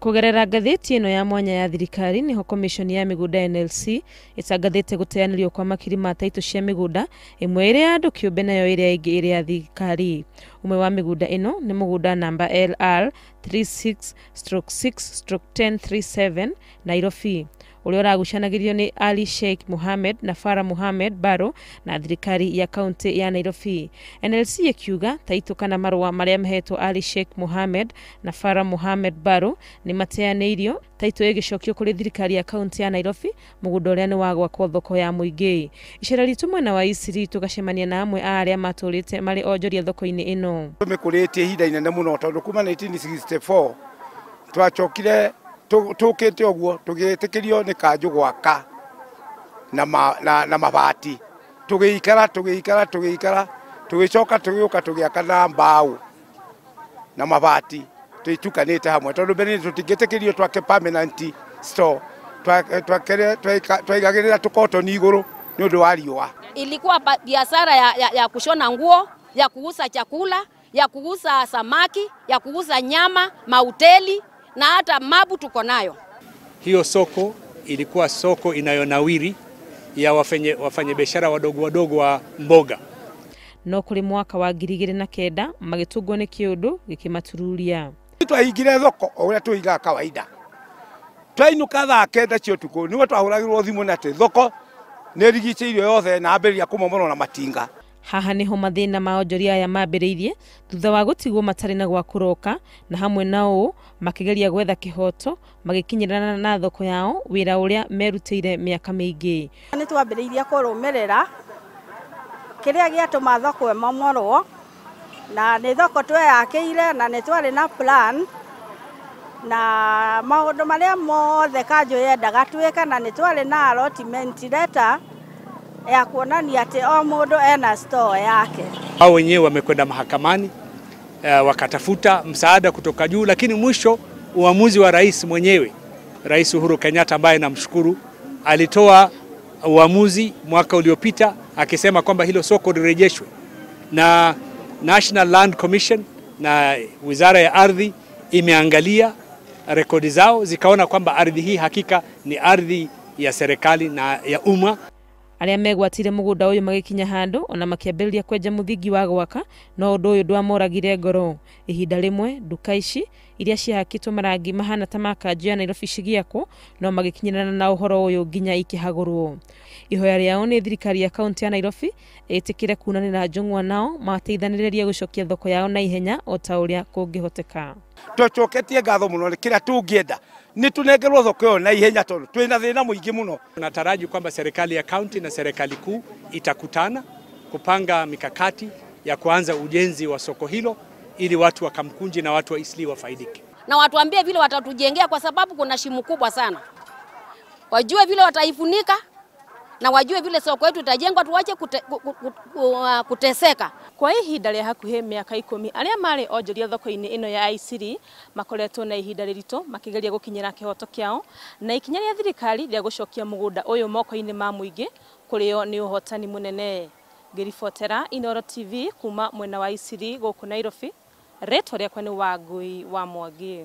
Kũgerera ngathĩti ĩno ya mwanya ya thirikari nĩho komishoni ya mĩgũnda NLC ĩtangathĩte gũteanĩrio kwa makiri ma taitũ cia mĩgũnda, ĩmwe ĩrĩ ya andũ kĩũmbe nayo ĩrĩa ĩngĩ ĩrĩ ya thirikari. Ũmwe wa mĩgũnda ĩno nĩ mũgũnda namba LR 36/6/1037 Nairobi, ũrĩa ũragucanagĩrio nĩ Ali Sheikh Mohamed na Farah Mohamed Barrow na thirikari ya kaunti ya Nairobi. NLC ĩkiuga taitũ kana marũa marĩa mahetwo Ali Sheikh Mohamed na Farah Mohamed Barrow nĩ mateanĩirio, taitũ ĩgĩcokio kũrĩ thirikari ya kaunti ya Nairobi, mũgũnda ũrĩa nĩ wa gwakwo thoko ya mũingĩ. Icera ritũ mwena wa Eastleigh tũgacemania na amwe a arĩa matũrĩte marĩ onjoria thoko-inĩ ĩno. Tũmĩkũrĩtie ihinda inene mũno tondũ kuma 1964 twacokire tũkĩte ũguo tũgĩtĩkĩrio nĩ kanjũ gwaka na mabati, tũgĩikara tũgĩikara tũgĩikara tũgĩcoka tũgĩũka tũgĩaka na mbaũ na mabati tũitukanĩte hamwe tondũ mbere tũtingĩtĩkĩrio twake permanent store, twaigagĩrĩra tũkotoni igũrũ nĩ ũndũ wa riũa. Ilikuwa biashara ya kushona nguo, ya kuuza chakula, ya kuuza samaki, ya kuuza nyama, mahoteli na hata mabu tuko nayo. Hiyo soko ilikuwa soko inayonawiri ya wafanyabiashara wadogo wadogo wa mboga. No kũrĩ mwaka wa 2009 magĩtũngwo nĩ kĩũndũ gĩkĩmatururia. Twaingire thoko o ũrĩa tũigaga kawaida, twainũka thaa 9 cia ũtukũ nĩguo twahũragĩrwo thimũ na atĩ thoko nĩ ĩrigicĩirio yothe na ambĩrĩria kũmomorwo na matinga. Haha niho mathĩna ma onjoria aya mambĩrĩirie thutha wa gũtigwo matarĩ na gwa kũroka, na hamwe na ũũ makĩgeria gwetha kĩhoto magĩkinyĩrana na thoko yao wĩra ũrĩa merutĩire mĩaka mĩingĩ. Nĩ twambĩrĩirie kũrũmĩrĩra kĩrĩa gĩatũma thoko ĩmomorwo, na nĩ thoko tweyakĩire na nĩ twarĩ na plan na maũndũ marĩa mothe kanjũ yendaga twĩke, na nĩ twarĩ na allotment letter ya kuonania atĩ o mũndũ ena store yake. Hao wenyewe wamekwenda mahakamani, wakatafuta msaada kutoka juu, lakini mwisho uamuzi wa rais mwenyewe, Rais Uhuru Kenyatta ambaye namshukuru, alitoa uamuzi mwaka uliopita akisema kwamba hilo soko lirejeshwe, na National Land Commission na Wizara ya Ardhi imeangalia rekodi zao zikaona kwamba ardhi hii hakika ni ardhi ya serikali na ya umma. Arĩa megwatire mũgũnda ũyũ magĩkinya handũ ona makĩambĩrĩria kwenja mũthingi wa gwaka, no ũndũ ũyũ ndwamoragire ngoro. Ihinda rĩmwe nduka ici iria ciahakĩtwo marangi mahana ta ma kanjũ ya Nairobi cigĩakwo, no magĩkinyĩrana na ũhoro ũyũ nginya ikĩhagũrwo. Ihoya rĩao nĩ thirikari ya kaunti ya Nairobi ĩtĩkĩre kunanĩra njũng'wa nao mateithanĩrĩrie gũcokia thoko yao na ihenya o ta ũrĩa kũngĩhoteka. Tũcoketie ngatho mũno nĩ kĩrĩa tũngĩenda nĩ tũnengerwo thoko ĩyo na ihenya tondũ twĩna thĩna mũingĩ mũno. Tunataraji kwamba serikali ya kaunti na serikali kuu itakutana kupanga mikakati ya kuanza ujenzi wa soko hilo ili watu wa Kamkunji na watu wa Eastleigh wafaidike. Na watuambie vile watatujengea kwa sababu kuna shimo kubwa sana. Wajue vile wataifunika na wajue vile soko yetu itajengwa, tuache kuteseka. Kwa ihinda rĩa hakuhĩ mĩaka 10 arĩa marĩ onjoria thoko-inĩ ĩno ya Eastleigh makoretwo na ihinda rĩritũ makĩgeria gũkinyĩra kĩhoto kĩao, na ikinya rĩa thirikari rĩa gũcokia mũgũnda ũyũ moko-inĩ ma mũingĩ kũrĩo nĩ ũhotani mũnene. Ngĩribotera Inooro TV kuma mwena wa Eastleigh gũkũ Nairobi, rĩtwa rĩakwa nĩ Wangui wa Mwangi.